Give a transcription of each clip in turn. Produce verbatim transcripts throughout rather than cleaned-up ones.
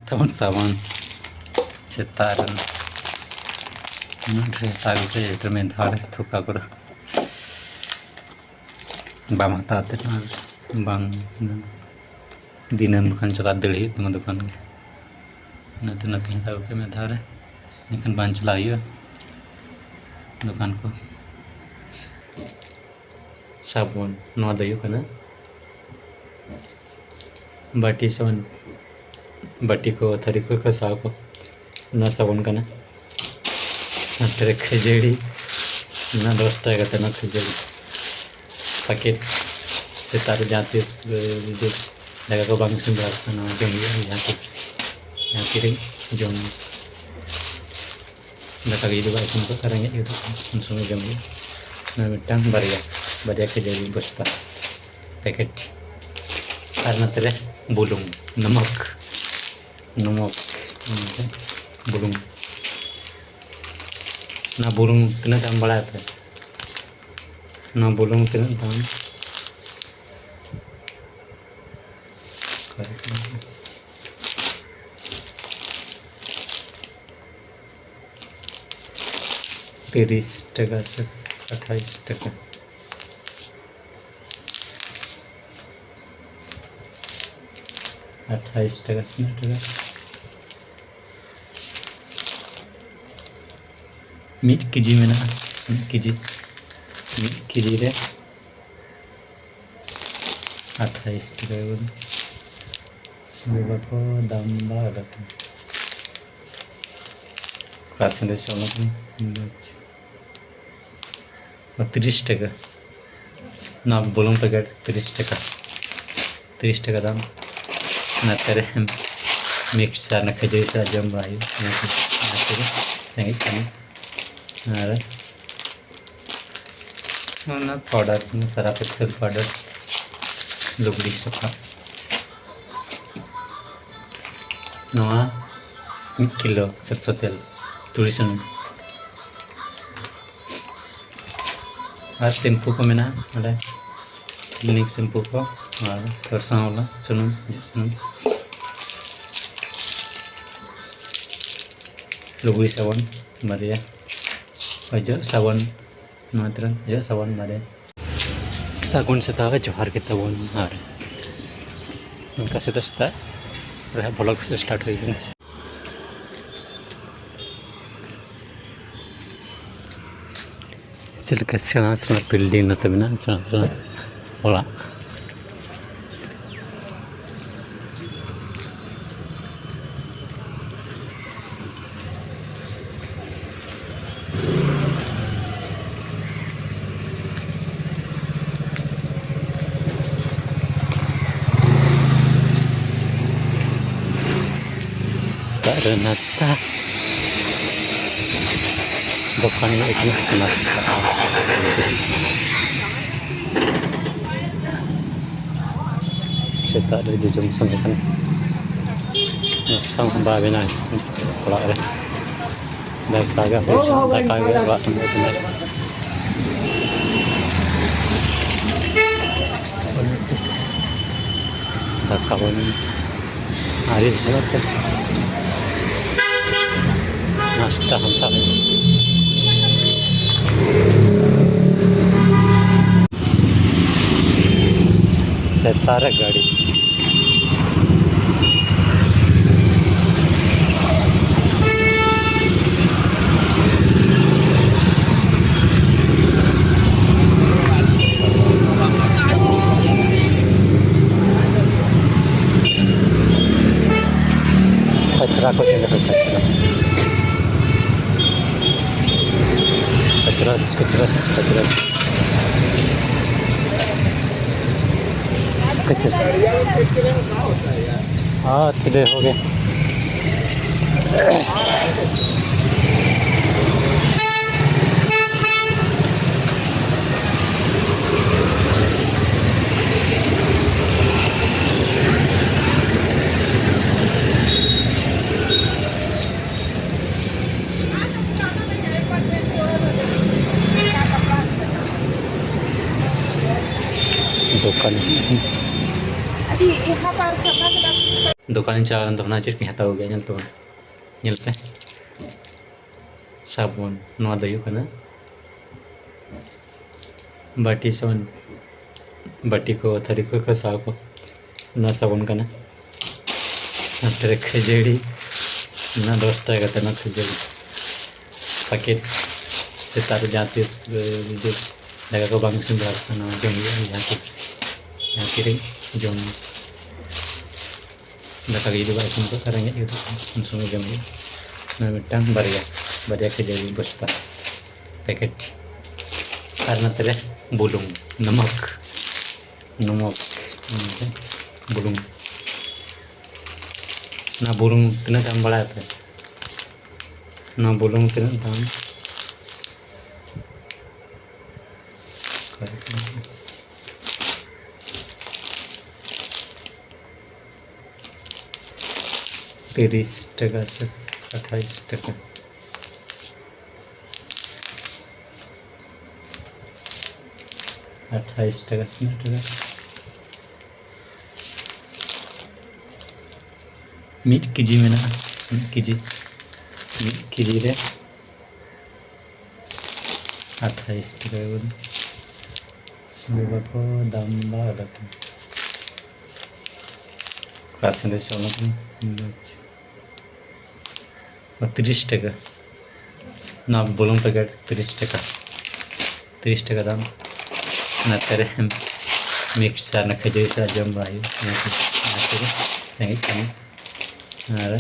ᱛᱟᱵᱚᱱ ᱥᱟᱵᱚᱱ ᱥᱮᱛᱟᱜ ᱨᱮ ᱩᱱᱟᱹᱜ ᱰᱷᱮᱨ ᱦᱟᱛᱟᱣ ᱠᱟᱛᱮ ᱢᱤᱫ ᱫᱷᱟᱣ ᱨᱮ ᱛᱷᱚᱠᱟ ᱠᱚᱨᱮ ᱵᱟᱢ ᱦᱟᱛᱟᱣ ᱛᱮ ᱟᱨ ᱵᱟᱝ ᱫᱤᱱᱟᱹᱢ ᱠᱷᱟᱱ ᱪᱟᱞᱟᱣ ᱫᱟᱹᱲ ᱦᱩᱭᱩᱜ ᱛᱟᱢᱟ ᱫᱚᱠᱟᱱ ᱜᱮ᱾ ᱚᱱᱟᱛᱮ ᱚᱱᱟ ᱯᱮ ᱦᱟᱛᱟᱣ ᱠᱟᱛᱮ ᱢᱤᱫ ᱫᱷᱟᱣ ᱨᱮ, ᱮᱱᱠᱷᱟᱱ ᱵᱟᱝ ᱪᱟᱞᱟᱣ ᱦᱩᱭᱩᱜᱼᱟ ᱫᱚᱠᱟᱱ ᱠᱚ᱾ ᱥᱟᱵᱚᱱ, ᱱᱚᱣᱟ ᱫᱚ ᱦᱩᱭᱩᱜ ᱠᱟᱱᱟ ᱵᱟᱹᱴᱤ ᱥᱟᱵᱚᱱ, ᱵᱟᱹᱴᱤ ᱠᱚ, ᱛᱷᱟᱹᱨᱤ ᱠᱚ ᱜᱷᱟᱥᱟᱣ ᱠᱚ, ᱚᱱᱟ ᱥᱟᱵᱚᱱ ᱠᱟᱱᱟ᱾ ᱱᱚᱛᱮ ᱨᱮ ᱠᱷᱟᱹᱡᱟᱹᱲᱤ, ᱚᱱᱟ ᱫᱚᱥ ᱴᱟᱠᱟ ᱠᱟᱛᱮ ᱚᱱᱟ ᱠᱷᱟᱹᱡᱟᱹᱲᱤ ᱯᱮᱠᱮᱴ᱾ ᱥᱮᱛᱟᱜ ᱨᱮ ᱡᱟᱦᱟᱸ ᱛᱤᱥ, ᱮ, ᱡᱩᱫᱤ ᱫᱟᱠᱟ ᱠᱚ ᱵᱟᱝ ᱤᱥᱤᱱ ᱵᱟᱲᱟ ᱠᱟᱱᱟ, ᱡᱚᱢ ᱦᱩᱭᱩᱜᱼᱟ ᱡᱟᱦᱟᱸ ᱛᱤᱥ, ᱡᱟᱦᱟᱸ ᱛᱤᱨᱮ ᱡᱚᱢ᱾ ᱫᱟᱠᱟ ᱜᱮ ᱡᱩᱫᱤ ᱵᱟᱭ ᱤᱥᱤᱱ ᱠᱚᱜ ᱠᱷᱟᱱ, ᱨᱮᱸᱜᱮᱡ ᱜᱚᱫᱚᱜ ᱠᱷᱟᱱ, ᱩᱱ ᱥᱚᱢᱚᱭ ᱡᱚᱢ ᱦᱩᱭᱩᱜᱼᱟ᱾ ᱚᱱᱟ ᱢᱤᱫᱴᱟᱝ ᱵᱟᱨᱭᱟ, ᱵᱟᱨᱭᱟ ᱠᱷᱟᱹᱡᱟᱹᱲᱤ ᱵᱚᱥᱛᱟ ᱯᱮᱠᱮᱴ᱾ ᱟᱨ ᱱᱚᱛᱮ ᱨᱮ ᱵᱩᱞᱩᱝ, ᱱᱚᱢᱚᱠ, ᱱᱚᱢᱚᱠ, ᱵᱩᱞᱩᱝ᱾ ᱚᱱᱟ ᱵᱩᱞᱩᱝ ᱛᱤᱱᱟᱹᱜ ᱫᱟᱢ ᱵᱟᱲᱟᱭ ᱯᱮ? ᱚᱱᱟ ᱵᱩᱞᱩᱝ ᱛᱤᱱᱟᱹᱜ ᱫᱟᱢ? ᱛᱤᱨᱤᱥ ᱴᱟᱠᱟ ᱥᱮ ᱟᱴᱷᱟᱭᱤᱥ ᱴᱟᱠᱟ᱾ ᱟᱴᱷᱟᱭᱤᱥ ᱴᱟᱠᱟ, ᱛᱤᱱᱟᱹᱜ ᱴᱟᱠᱟ? ᱢᱤᱫ ᱠᱮᱡᱤ ᱢᱮᱱᱟᱜᱼᱟ, ᱢᱤᱫ ᱠᱮᱡᱤ, ᱢᱤᱫ ᱠᱮᱡᱤ ᱨᱮ ᱟᱴᱷᱟᱭᱤᱥ ᱴᱟᱠᱟ ᱵᱚᱞᱮ᱾ ᱵᱟᱵᱟ ᱠᱚ ᱫᱟᱢ ᱵᱟᱲᱟ ᱠᱟᱛᱮ ᱚᱠᱟ ᱥᱮᱱ ᱨᱮ ᱪᱚᱞᱚ ᱠᱟᱱᱟ᱾ ᱛᱤᱨᱤᱥ ᱴᱟᱠᱟ᱾ ᱱᱚᱣᱟ ᱵᱩᱞᱩᱝ ᱯᱮᱠᱮᱴ ᱛᱤᱨᱤᱥ ᱴᱟᱠᱟ, ᱛᱤᱨᱤᱥ ᱴᱟᱠᱟ ᱫᱟᱢ᱾ ᱚᱱᱟᱛᱮ ᱨᱮ ᱢᱤᱠᱥᱪᱟᱨ ᱚᱱᱟ ᱠᱷᱟᱹᱡᱟᱹᱲᱤ ᱥᱟᱞᱟᱜ ᱡᱚᱢ ᱵᱟᱲᱟ ᱦᱩᱭᱩᱜᱼᱟ᱾ ᱚᱱᱟ ᱛᱮᱜᱮ, ᱚᱱᱟ ᱛᱮᱜᱮ ᱨᱮᱸᱜᱮᱡ ᱠᱟᱱᱟ᱾ ᱟᱨ ᱚᱱᱟ ᱯᱟᱣᱰᱟᱨ, ᱥᱟᱨᱟᱯᱷ ᱮᱠᱥᱮᱞ ᱯᱟᱣᱰᱟᱨ, ᱞᱩᱜᱽᱲᱤ ᱥᱟᱯᱷᱟ᱾ ᱱᱚᱣᱟ ᱢᱤᱫ ᱠᱤᱞᱳ ᱥᱚᱨᱥᱚ ᱛᱮᱞ, ᱛᱩᱲᱤ ᱥᱩᱱᱩᱢ᱾ ᱟᱨ ᱥᱮᱢᱯᱩ ᱠᱚ ᱢᱮᱱᱟᱜᱼᱟ ᱱᱚᱰᱮ, ᱠᱞᱤᱱᱤᱠ ᱥᱮᱢᱯᱩ ᱠᱚ, ᱟᱨ ᱥᱚᱨᱥᱚ ᱵᱟᱞᱟ ᱥᱩᱱᱩᱢ, ᱚᱡᱚᱜ ᱥᱩᱱᱩᱢ᱾ ᱞᱩᱜᱽᱲᱤ ᱥᱟᱵᱚᱱ ᱵᱟᱨᱭᱟ, ᱚᱡᱚᱜ ᱥᱟᱵᱚᱱ, ᱱᱚᱣᱟ ᱛᱚᱨᱟ ᱚᱡᱚᱜ ᱥᱟᱵᱚᱱ ᱵᱟᱨᱭᱟ᱾ ᱥᱟᱹᱜᱩᱱ ᱥᱮᱛᱟᱜ ᱨᱮ ᱡᱚᱦᱟᱨ ᱜᱮ ᱛᱟᱵᱚᱱ, ᱟᱨ ᱱᱚᱝᱠᱟ ᱥᱮᱛᱟᱜ ᱥᱮᱛᱟᱜ ᱨᱮ ᱵᱷᱞᱚᱜ ᱥᱴᱟᱨᱴ ᱦᱩᱭ ᱠᱟᱱᱟ᱾ ᱪᱮᱫ ᱞᱮᱠᱟ ᱥᱮᱬᱟ ᱥᱮᱬᱟ ᱵᱤᱞᱰᱤᱝ ᱱᱚᱛᱮ ᱢᱮᱱᱟᱜᱼᱟ, ᱥᱮᱬᱟ ᱥᱮᱬᱟ ᱚᱲᱟᱜ᱾ ᱥᱮᱛᱟᱜ ᱨᱮ ᱱᱟᱥᱛᱟ᱾ ᱫᱚᱠᱟᱱ ᱢᱮᱱᱟᱜᱼᱟ, ᱱᱟᱥᱛᱟ᱾ ᱥᱮᱛᱟᱜ ᱨᱮ ᱡᱚᱡᱚᱢ ᱥᱟᱱᱟ ᱠᱟᱱᱟ᱾ ᱱᱟᱥᱛᱟ ᱦᱚᱸ ᱵᱟᱭ ᱵᱮᱱᱟᱣ ᱚᱲᱟᱜ ᱨᱮ᱾ ᱫᱟᱠᱟ ᱜᱮ ᱦᱟᱯᱮ ᱤᱥᱤᱱ, ᱫᱟᱠᱟ ᱜᱮ ᱚᱲᱟᱜ ᱨᱮ ᱤᱥᱤᱱ᱾ ᱫᱟᱠᱟ ᱵᱚᱱ ᱟᱹᱣᱨᱤ ᱤᱥᱤᱱᱚᱜ ᱛᱮ ᱱᱟᱥᱛᱟ ᱦᱟᱱᱛᱟᱲ᱾ ᱥᱮᱛᱟᱜ ᱨᱮ ᱜᱟᱹᱰᱤ᱾ ᱠᱟᱪᱨᱟ ᱠᱚ ᱛᱤᱱᱟᱹᱜ ᱠᱟᱪᱨᱟ᱾ ᱠᱟᱪᱨᱟᱥ, ᱠᱟᱪᱨᱟᱥ, ᱠᱟᱪᱨᱟᱥ᱾ ᱠᱟᱪᱨᱟᱥ᱾ ᱦᱟᱛ ᱫᱮ ᱦᱳ ᱜᱮ᱾ ᱫᱚᱠᱟᱱ᱾ ᱫᱚᱠᱟᱱᱤᱧ ᱪᱟᱞᱟᱣ ᱞᱮᱱ ᱛᱟᱵᱚᱱᱟ, ᱪᱮᱫ ᱠᱚᱧ ᱦᱟᱛᱟᱣ ᱟᱹᱜᱩ ᱠᱮᱫᱟ, ᱧᱮᱞ ᱛᱟᱵᱚᱱ, ᱧᱮᱞ ᱯᱮ᱾ ᱥᱟᱵᱚᱱ, ᱱᱚᱣᱟ ᱫᱚ ᱦᱩᱭᱩᱜ ᱠᱟᱱᱟ ᱵᱟᱹᱴᱤ ᱥᱟᱵᱚᱱ, ᱵᱟᱹᱴᱤ ᱠᱚ, ᱛᱷᱟᱹᱨᱤ ᱠᱚ ᱜᱷᱟᱥᱟᱣ ᱠᱚ, ᱱᱚᱣᱟ ᱥᱟᱵᱚᱱ ᱠᱟᱱᱟ᱾ ᱱᱚᱛᱮ ᱨᱮ ᱠᱷᱟᱹᱡᱟᱹᱲᱤ, ᱱᱚᱣᱟ ᱫᱚᱥ ᱴᱟᱠᱟ ᱠᱟᱛᱮ ᱱᱚᱣᱟ ᱠᱷᱟᱹᱡᱟᱹᱲᱤ ᱯᱮᱠᱮᱴ᱾ ᱥᱮᱛᱟᱜ ᱨᱮ ᱡᱟᱦᱟᱸ ᱛᱤᱥ, ᱮ, ᱡᱩᱫᱤ ᱫᱟᱠᱟ ᱠᱚ ᱵᱟᱝ ᱤᱥᱤᱱ ᱵᱟᱲᱟ ᱠᱟᱱᱟ, ᱱᱚᱣᱟ ᱡᱚᱢ ᱦᱩᱭᱩᱜᱼᱟ ᱡᱟᱦᱟᱸ ᱛᱤᱥ, ᱡᱟᱦᱟᱸ ᱛᱤᱨᱮ ᱡᱚᱢ᱾ ᱫᱟᱠᱟ ᱜᱮ ᱡᱩᱫᱤ ᱵᱟᱭ ᱤᱥᱤᱱ ᱠᱚᱜ ᱠᱷᱟᱱ, ᱨᱮᱸᱜᱮᱡ ᱜᱚᱫᱚᱜ ᱠᱷᱟᱱ, ᱩᱱ ᱥᱚᱢᱚᱭ ᱡᱚᱢ ᱦᱩᱭᱩᱜᱼᱟ᱾ ᱱᱚᱣᱟ ᱢᱤᱫᱴᱟᱝ ᱵᱟᱨᱭᱟ, ᱵᱟᱨᱭᱟ ᱠᱷᱟᱹᱡᱟᱹᱲᱤ ᱵᱚᱥᱛᱟ ᱯᱮᱠᱮᱴ᱾ ᱟᱨ ᱱᱚᱛᱮ ᱨᱮ ᱵᱩᱞᱩᱝ, ᱱᱚᱢᱚᱠ, ᱱᱚᱢᱚᱠ, ᱵᱩᱞᱩᱝ᱾ ᱱᱚᱣᱟ ᱵᱩᱞᱩᱝ ᱛᱤᱱᱟᱹᱜ ᱫᱟᱢ ᱵᱟᱲᱟᱭᱟᱯᱮ? ᱱᱚᱣᱟ ᱵᱩᱞᱩᱝ ᱛᱤᱱᱟᱹᱜ ᱫᱟᱢ? ᱛᱤᱨᱤᱥ ᱴᱟᱠᱟ ᱥᱮ ᱟᱴᱷᱟᱭᱤᱥ ᱴᱟᱠᱟ᱾ ᱟᱴᱷᱟᱭᱤᱥ ᱴᱟᱠᱟ, ᱛᱤᱱᱟᱹᱜ ᱴᱟᱠᱟ? ᱢᱤᱫ ᱠᱮᱡᱤ ᱢᱮᱱᱟᱜᱼᱟ, ᱢᱤᱫ ᱠᱮᱡᱤ᱾ ᱢᱤᱫ ᱠᱮᱡᱤ ᱨᱮ ᱟᱴᱷᱟᱭᱤᱥ ᱴᱟᱠᱟ ᱵᱚᱞᱮ᱾ ᱚᱸᱰᱮ ᱵᱟᱠᱚ ᱫᱟᱢ ᱫᱟ ᱟᱞᱮ ᱴᱷᱮᱱ᱾ ᱚᱠᱟ ᱥᱮᱫ ᱨᱮ ᱪᱚᱞᱚ ᱠᱟᱱᱟ? ᱛᱤᱨᱤᱥ ᱴᱟᱠᱟ᱾ ᱱᱚᱣᱟ ᱵᱩᱞᱩᱝ ᱯᱮᱠᱮᱴ ᱛᱤᱨᱤᱥ ᱴᱟᱠᱟ, ᱛᱤᱨᱤᱥ ᱴᱟᱠᱟ ᱫᱟᱢ᱾ ᱚᱱᱟᱛᱮ ᱨᱮ ᱢᱤᱠᱥᱪᱟᱨ, ᱚᱱᱟ ᱠᱷᱟᱹᱡᱟᱹᱲᱤ ᱥᱟᱞᱟᱜ ᱡᱚᱢ ᱵᱟᱲᱟ ᱦᱩᱭᱩᱜᱼᱟ᱾ ᱚᱱᱟ ᱛᱮᱜᱮ ᱨᱮᱸᱜᱮᱡ ᱠᱟᱱᱟ᱾ ᱟᱨ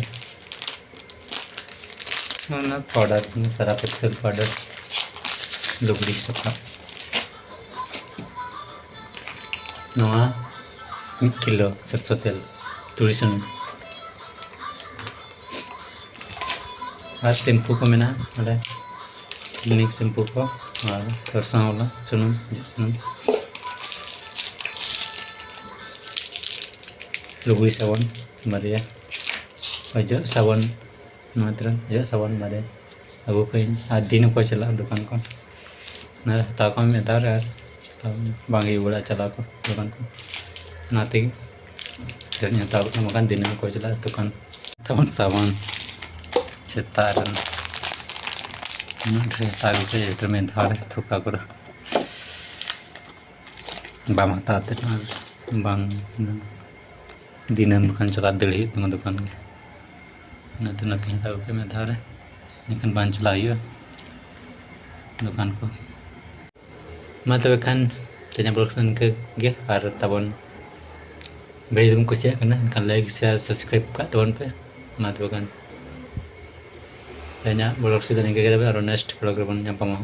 ᱚᱱᱟ ᱯᱟᱣᱰᱟᱨ, ᱥᱟᱨᱟᱯ ᱮᱠᱥᱮᱞ ᱯᱟᱣᱰᱟᱨ, ᱞᱩᱜᱽᱲᱤ ᱥᱟᱯᱷᱟ᱾ ᱱᱚᱣᱟ ᱢᱤᱫ ᱠᱤᱞᱳ ᱥᱚᱨᱥᱚ ᱛᱮᱞ, ᱛᱩᱲᱤ ᱥᱩᱱᱩᱢ᱾ ᱟᱨ ᱥᱮᱢᱯᱩ ᱠᱚ ᱢᱮᱱᱟᱜᱼᱟ ᱱᱚᱰᱮ, ᱠᱞᱤᱱᱤᱠ ᱥᱮᱢᱯᱩ ᱠᱚ, ᱟᱨ ᱥᱚᱨᱥᱚ ᱵᱟᱞᱟ ᱥᱩᱱᱩᱢ, ᱚᱡᱚᱜ ᱥᱩᱱᱩᱢ, ᱞᱩᱜᱽᱲᱤ ᱥᱟᱵᱚᱱ ᱵᱟᱨᱭᱟ, ᱚᱡᱚᱜ ᱥᱟᱵᱚᱱ, ᱱᱚᱣᱟ ᱛᱤᱱᱟᱹᱜ ᱚᱡᱚᱜ ᱥᱟᱵᱚᱱ ᱵᱟᱨᱭᱟ ᱟᱹᱜᱩ ᱠᱟᱜ ᱟᱹᱧ᱾ ᱟᱨ ᱫᱤᱱ ᱦᱚᱸᱠᱚ ᱪᱟᱞᱟᱜᱼᱟ ᱫᱚᱠᱟᱱ ᱠᱚ, ᱚᱱᱟ ᱦᱟᱛᱟᱣ ᱠᱟᱜ ᱢᱮ ᱢᱤᱫ ᱫᱷᱟᱣ ᱨᱮ, ᱟᱨ ᱵᱟᱝ ᱦᱩᱭᱩᱜ ᱵᱟᱲᱟᱜᱼᱟ ᱪᱟᱞᱟᱣ ᱠᱚ ᱫᱚᱠᱟᱱ ᱠᱚ᱾ ᱚᱱᱟ ᱛᱮᱜᱮ ᱰᱷᱮᱨ ᱧᱚᱜ ᱦᱟᱛᱟᱣ ᱠᱟᱜ ᱠᱷᱟᱱ ᱵᱟᱠᱷᱟᱱ ᱫᱤᱱᱟᱹᱢ ᱠᱚ ᱪᱟᱞᱟᱜᱼᱟ ᱫᱚᱠᱟᱱ᱾ ᱛᱟᱵᱚᱱ ᱥᱟᱵᱚᱱ ᱥᱮᱛᱟᱜ ᱨᱮ ᱩᱱᱟᱹᱜ ᱰᱷᱮᱨ ᱦᱟᱛᱟᱣ ᱟᱹᱜᱩ ᱠᱮᱫ ᱡᱚᱛᱚ ᱢᱤᱫ ᱫᱷᱟᱣ ᱨᱮ ᱛᱷᱚᱠᱟ ᱠᱚᱨᱮ ᱵᱟᱢ ᱦᱟᱛᱟᱣ ᱛᱮ ᱟᱨ ᱵᱟᱝ ᱫᱤᱱᱟᱹᱢ ᱵᱟᱠᱷᱟᱱ ᱪᱟᱞᱟᱜ ᱫᱟᱹᱲ ᱦᱩᱭᱩᱜ ᱛᱟᱢᱟ ᱫᱚᱠᱟᱱ ᱜᱮ᱾ ᱚᱱᱟᱛᱮ ᱚᱱᱟ ᱠᱚᱧ ᱦᱟᱛᱟᱣ ᱟᱹᱜᱩ ᱠᱮᱫ ᱢᱤᱫ ᱫᱷᱟᱣ ᱨᱮ, ᱮᱱᱠᱷᱟᱱ ᱵᱟᱝ ᱪᱟᱞᱟᱜ ᱦᱩᱭᱩᱜᱼᱟ ᱫᱚᱠᱟᱱ ᱠᱚ᱾ ᱢᱟ ᱛᱚᱵᱮ ᱠᱷᱟᱱ ᱛᱮᱦᱮᱧᱟᱜ vlog ᱫᱚ ᱱᱤᱝᱠᱟᱹ ᱜᱮ, ᱟᱨ ᱛᱟᱵᱚᱱ video ᱡᱩᱫᱤᱢ ᱠᱩᱥᱤᱭᱟᱜ ᱠᱟᱱᱟ ᱮᱱᱠᱷᱟᱱ like, share, subscribe ᱠᱟᱜ ᱛᱟᱵᱚᱱ ᱯᱮ᱾ ᱢᱟ ᱛᱚᱵᱮ ᱠᱷᱟᱱ ᱛᱮᱦᱮᱧᱟᱜ vlog ᱫᱚ ᱱᱤᱝᱠᱟᱹ ᱜᱮ, ᱛᱚᱵᱮ ᱟᱨᱚ next vlog ᱨᱮᱵᱚᱱ ᱧᱟᱯᱟᱢᱟ᱾